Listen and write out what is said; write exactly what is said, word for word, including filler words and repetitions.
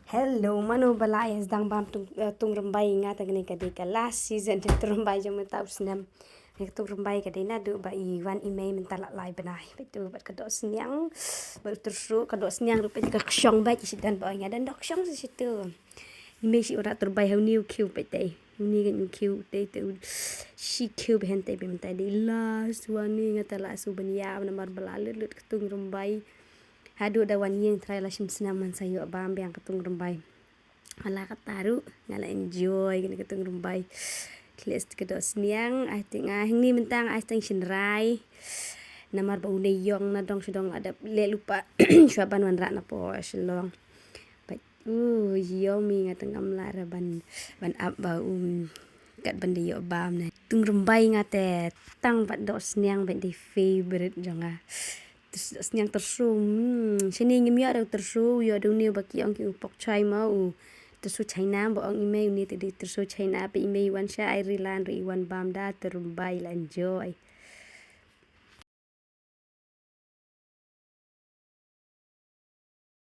Hello, mano ba la ïa sdang bam tung, eh, tung rymbai. Nga tang kane ka dei ka last season jong tung rymbai jong mynta u snem. Nga tung rymbai ka dei naduh ba i wan i mei mynta la lai bnai. Bad tu bad ka doh sniang, bad u tyrsu ka doh sniang ruh bad ka kshong bad i shidan ba nga dan doh kshong sa shitu. I mei shi ora tung rymbai ha u niu kiu bad tei. U ni kan kiu tei tei u shi kiu behen tei bem tei dei last one ni nga ta la su ban ïa namar ba la lut lut ka tung rymbai. Haduh da wan ïing trai la shim snam man sa ïoh bam biang ka tung rymbai. Ala ka taru nga la enjoy kane ka tung rymbai. Kles ka doh sniang, I think, ah, hingni mynta nga, I think, shin rai. Namar ba une yong na dong shidong la dep le lupa. Shwa ban wan rak na po Shillong. But, uh, yummy nga tang am la ra ban, ban ap ba um. Kat ban da ïoh bam na. Tung rymbai nga te tang bad doh sniang bad dei favorite jong nga. Ters-, sniang tyrsu, hmm, shini ngim ïoh da u tyrsu, ïoh da une ba ki ong ki u pok chai ma u tyrsu China, ba ong i mei une te dei tyrsu China, ba i mei wan sha ai rilan ri wan bam da tung rymbai la enjoy.